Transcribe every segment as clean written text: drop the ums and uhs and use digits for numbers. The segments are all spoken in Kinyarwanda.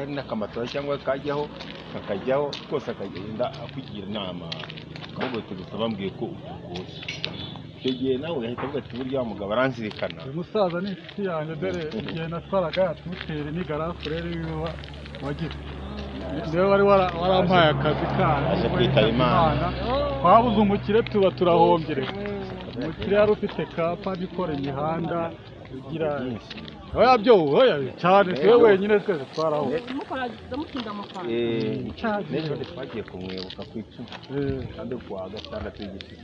ari n'akamatora cyangwa kajyaho kakajyaho rwose, akagenda akugira inama, akavuga ati: "Gusa bambwiye ko utugoye." Icyo gihe nawe yahita avuga ati: "Burya wa mugabo aranzirikana." Uyu musaza ni inshuti yanjye. Dore igihe natwaraga yatuteri ni garafurere wiwe wagize, niwe wari warampaye akazi kandi Aje kwitaba Imana. Twabuze umukire, tuba turahombye. Reka umukire yari ufite kampani ikora imihanda igira Byinshi. Oya byo, oya cyane, si we wenyine, twese twarahombye. Mukora mutinda amafaranga. N'ejo bundi twagiye kumwibuka ku 10 kandi ku wa gatandatu w'igishize.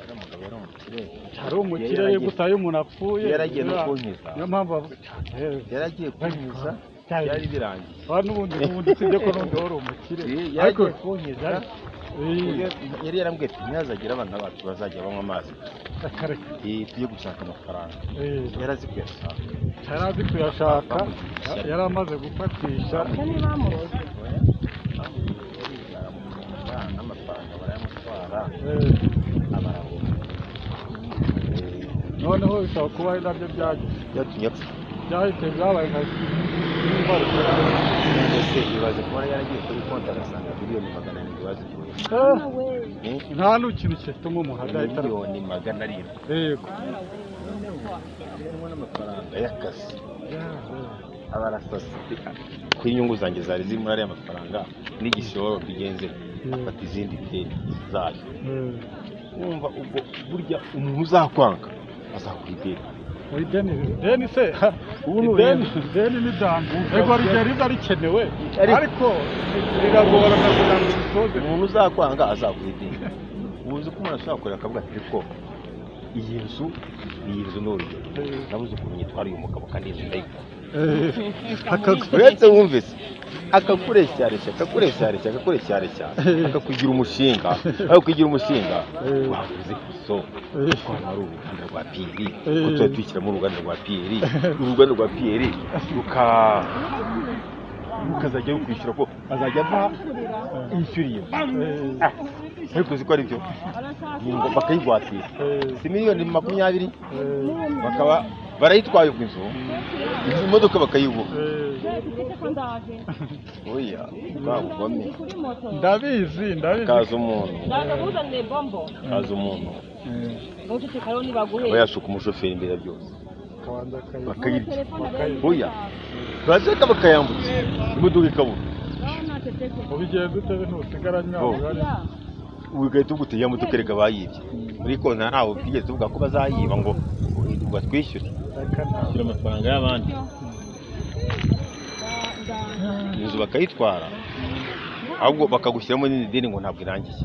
Uriya mugabo yari umukire. Hari umukire gusa iyo umuntu apfuye Yaragiye no kunkiza. Niyo mpamvu bavuga cyane. Yaragiye kunkiza, Cyane. byari birangiye. N'ubundi n'ubundi usibye ko n'ubundi wari umukire. Yaragiye kunkiza. Eh, Yari yarambwiye ati: "Ntihazagire abana bacu bazajya banywa amazi." Reka reka. Tujye gushaka amafaranga. Yari azi kuyashaka. Yari azi kuyashaka. Bamugira ishyari. Yari amaze gufatisha. Ese ntibamuroze? Baramufunga n'amafaranga barayamutwara. Abarahunga. Noneho bishobora kuba ari nabyo byagize Byatumye apfa. Byahise byabaye nka nk'imbarutso. Mbese ibaze kuba yaragiye kuri konti agasanga miliyoni 700 bazikuye. Nta n'ikintu gituma umuntu adahita Miliyoni 700. Yego. Harimo n'amafaranga y'akazi, aba arasasa ku inyungu zanjye zari ziri muri ariya mafaranga n'igishoro bigenze, afata izindi deni zayo. Wumva ubwo burya umuntu uzakwanga azaguha ideni. Oya, ideni, ideni se, ideni, ideni ni danger. Yego, rigiye riza rikenewe, ariko riragorana kugira ngo urisoze. Umuntu uzakwanga azaguha ideni. Ubu uzi ko umuntu ashobora kureba akavuga ati: "Ariko iyi nzu ni urugero, nabuze ukuntu nyitwara uyu mugabo kandi iyi nzu ndayikunda." Uretse wumvise akakureshyareshya, akakureshyareshya, akakureshyareshya, akakugira umushinga wavuze fuso ko hano hari uruganda rwa Piyeri, ko tuba twishyiramo uruganda rwa Piyeri, uruganda rwa Piyeri rukazajya rukwishyura, ko azajya aduha yishyuriye. Ariko uzi ko ari byo? Ni ngo bakayigwatira, si miliyoni 20, bakaba barayitwaye. Ubwo inzu, imodoka bakayiguha. Oya, bwa bugome. Ndabizi, ndabizi. Kaza umuntu Ndakuzaniye bombo. Kaza umuntu Ntuceceka nibaguhe. aba yashuka umushoferi imbere ya byose. Akabanza Bakayirya. Bakayirya. Oya, bashaka bakayambutsa, imodoka ikabura. Ubigenza ute? Ntusigara Oh. nyawe. Ugahita uvuga uti: "Ya modoka erega bayibye muri konti." Ntawe twigeze tuvuga ko bazayiba ngo batwishyure. Reka ntawe. Shyira amafaranga y'abandi, inzu bakayitwara, ahubwo bakagushyiramo n'indi deni ngo ntabwo irangiye,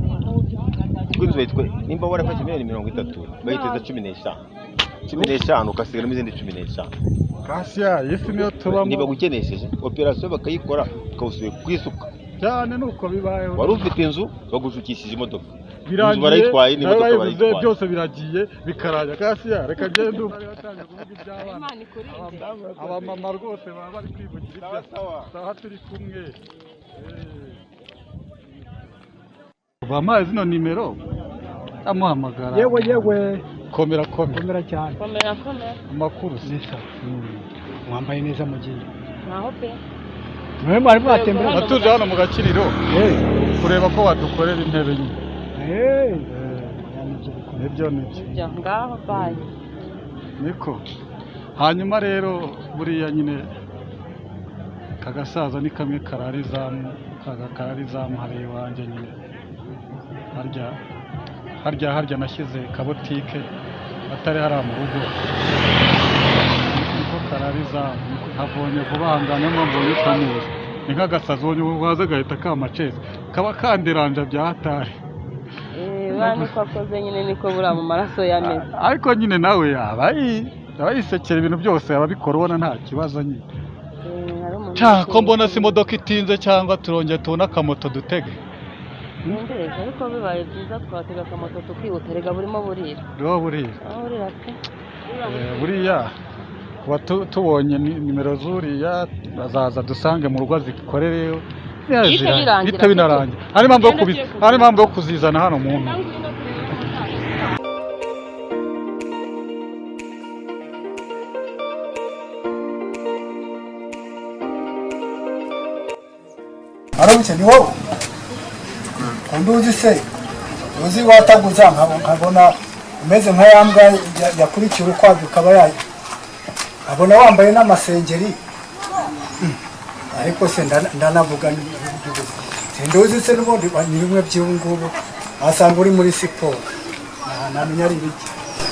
kuko inzu bayitwaye. Nimba warafashe miliyoni 30, bayiteza 15, 15 ugasigaramo izindi 15. Kasiya, iyi si niyo tubamo. Niba gukenesheje operasiyo bakayikora, ukawusubiye ku isuka. Cyane, nuko bibayeho. Wari ufite inzu, bagushukishije imodoka, inzu Birangiye barayitwaye nawe n'imodoka bayivuze. Barayitwaye. Byose biragiye bikarangira. Kasiya, reka ngende ubu bari batangiye kuvuga iby'abana. Imana ikurinde. Abamama rwose baba bari kwivugira ibyo. Sawa. Sawa, turi kumwe. Bampaye zino nimero, amuhamagara. Yewe yewe. Komera, komera. Komera cyane. Komera, komera. Amakuru se? Neza. Mwambaye neza mugiye. Ntaho pe. Mwe mwari mwatembera? Natuje hano mu gakiriro kureba ko badukorera intebe nyine. Nibyo, nibyo. Ibyo ngaho, bayi. Niko. Hanyuma rero buriya nyine kagasaza ni kamwe karara izamu, kaga karara izamu hariya iwanjye nyine, harya harya harya nashyize kabotike atari hariya mu rugo, niko karara izamu. Nkabonye vuba aha ngaha, niyo mpamvu mbonye utamuzi. Ni nk'agasazi ubonye waza gahita kamaceza, kaba kanderanja bya hatari. Buriya niko akoze nyine, niko buriya mu maraso yameze. Ariko nyine nawe aba yisekera ibintu byose, ababikora ubona nta kibazo nyine. Hari umuntu Cya ko mbona se imodoka itinze, cyangwa turongera tubone akamoto dutege? Ntundereze, ariko bibaye byiza twatega akamoto tukihuta. Rega burimo burira. Niba burira. Aho burira pe. Buriya kuba tubonye nimero z'uriya, bazaza dusange mu rugo azikorereyo. Bihite birangira. Bihite binarangira. Hari impamvu yo Genda tugiye kugura. Hari impamvu yo kuzizana hano mu ntu. Arabuke ni wowe undi uzi se uzi wataguza nkabona umeze nka ya mbwa yakurikiye urukwavu ikaba yayo, nkabona wambaye n'amasengeri. Ariko se ndanavuga sinduzi se n'ubundi ni bimwe by'ubu ngubu wasanga uri muri siporo, ntamenya ari ibiki.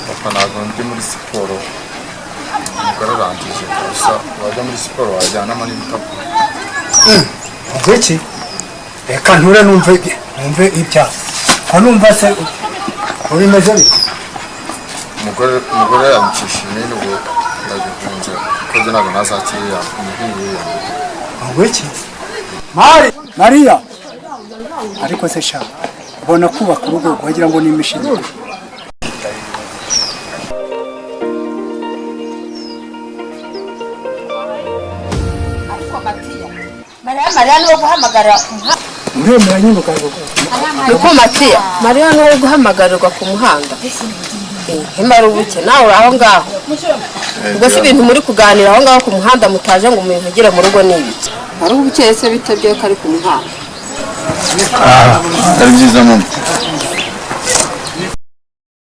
Papa, ntabwo ndi muri siporo, umugore arangije gusa. Wajya muri siporo wajyanamo n'ibikapu. Ubwo iki, reka nture numve ibyaha ko numva se ubimeze bite? Umugore yanyicisha imini, ubu ndagihunze kuko njye ntabwo nazakiriya umuhungu. Ubwo iki, mari Mariya, ariko se sha ubona kubaka urugo wagira ngo ni imishinga. Ariko Matiya, Mariya, Mariya niwo guhamagarira ku muhanda. Uremera nyine ukavuga. Niko Matiya, Mariya niwo guhamagarirwa ku muhanda. Hemara ubuke nawe uri aho ngaho. Ubwo si ibintu muri kuganira aho ngaho ku muhanda mutaje ngo mubivugire mu rugo ni ibiki? Ari ubukeye se bitabye ko ari ku muhanda? Atari byiza mama,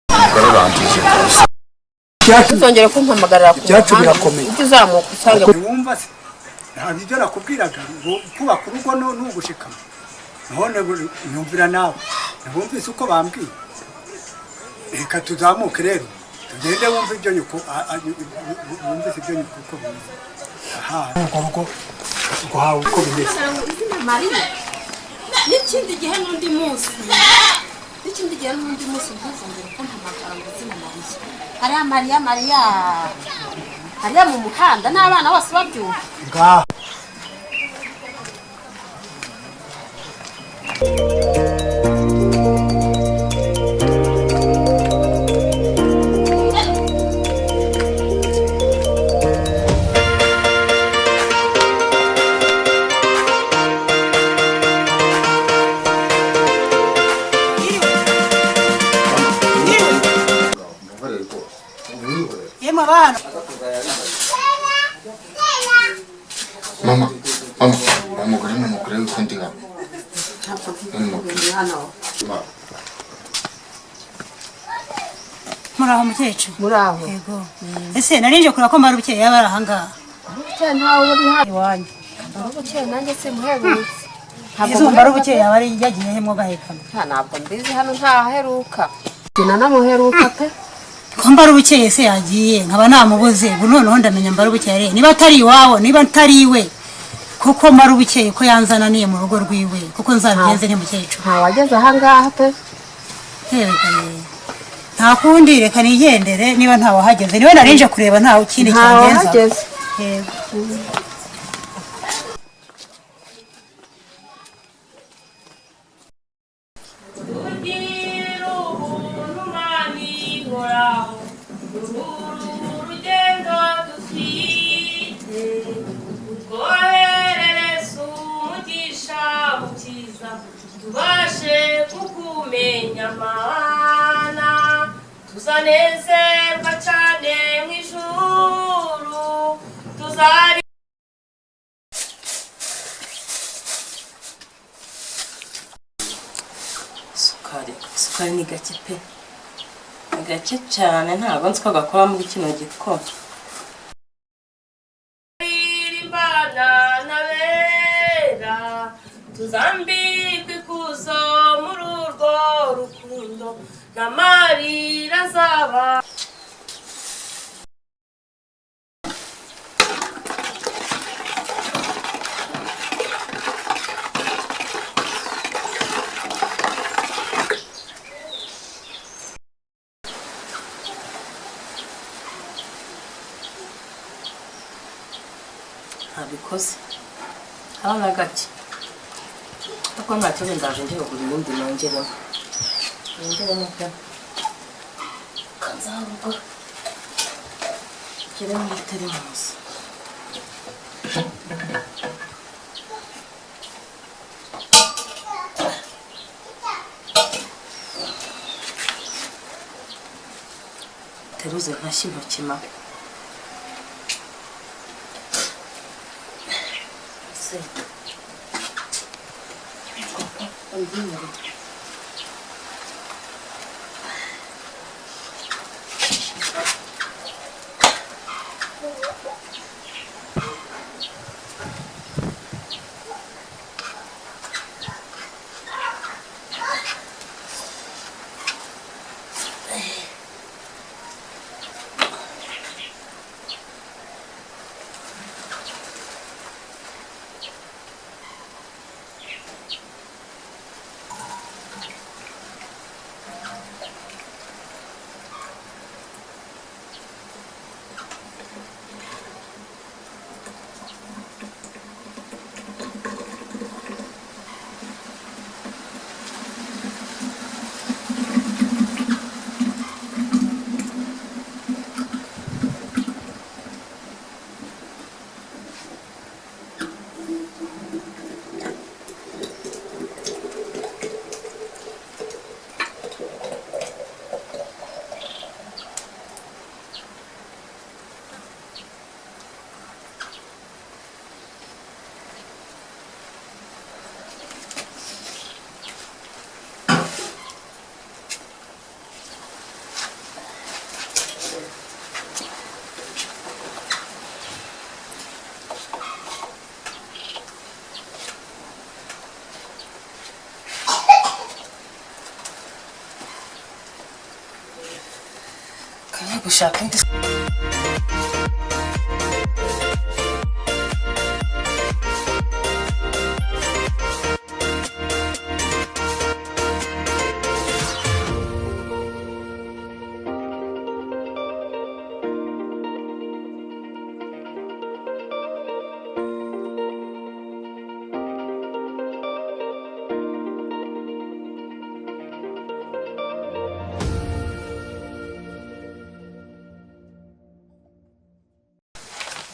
umugore arangije gusa. Ntuzongere kumpamagarira ku Ibyacu muhanda. birakomeye. Ujye uzamuka usange. Wumva se ntabwo ibyo nakubwiraga ngo kubaka urugo ni ugushikama, none nyumvira nawe ntiwumvise uko bambwiye. Reka tuzamuke rero tugende wumve ibyo nyoko wumvise ibyo nyoko uko bimeze. Aha urwo rugo rwawe uko bimeze. Mariya, n'ikindi gihe n'undi munsi, n'ikindi gihe n'undi munsi, ntuzongere kumpamagara ngo izina Mariya. Hariya Mariya, Mariya hariya mu muhanda n'abana bose babyumva. Ngaho. Yemwe abana. Mama, mama, uwo mugore ni umugore wikundira. Muraho mukecuru? Muraho. Yego. Ese narinje kureba ko Mbarubukeye yaba ari ahangaha. Ubukeye ntawe uri hano iwanyu. Ubukeye nanjye simuherutse. Ese ubu Mbarubukeye yaba ari yagiye he mwogahekana? Ntabwo mbizi, hano ntaheruka. Sinanamuheruka pe. Ko Mbarubukeye se yagiye nkaba namubuze, ubu noneho ndamenya Mbarubukeye ari niba atari iwabo, niba atari iwe, kuko Mbarubukeye ko yanzananiye mu rugo rwiwe, kuko nzabigenze nti mukecuru? Ntawageze ahangaha pe. Yewe, nta kundi, reka nigendere niba ntawahageze, niba narinje kureba ntawe ikindi cyangenza. Ntawahageze. Yego. Ugira ubuntu Mana ihoraho, uru rugendo dufite utwoherereze umugisha mukiza, tubashe kukumenya Mana, tuzanezerwa cyane mu ijuru tuzari. Isukari, isukari ni gake pe, ni gake cyane, ntabwo nzi ko gakora muri kino gikoma. Imana n'abera tuzambikwe ikuzo muri urwo rukundo n'amarira azaba. Ntabikoze haba na gake, kuko nta kibazo, ndaje ngiye kugura ibindi nongeremo, nongeremo pe. Kanzavuga ngere muri teremusi. Teruze ntashye intoki ma se. Kajya gushaka indi.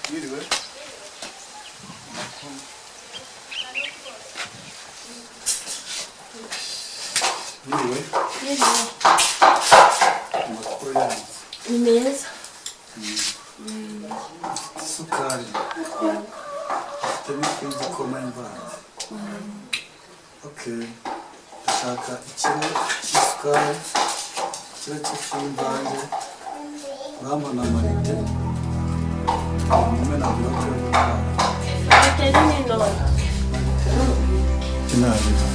Mwiriwe. Mwiriwe. Amakuru yanyu? Ni meza. Isukari. Mfite n'ifu y'igikoma y'imvange. Okay. Ndashaka ikiro cy'isukari, ikiro cy'ifu y'imvange, urampa na marite, umpe na amvirope yo gutwara. Biteze n'indobo. Kinabira.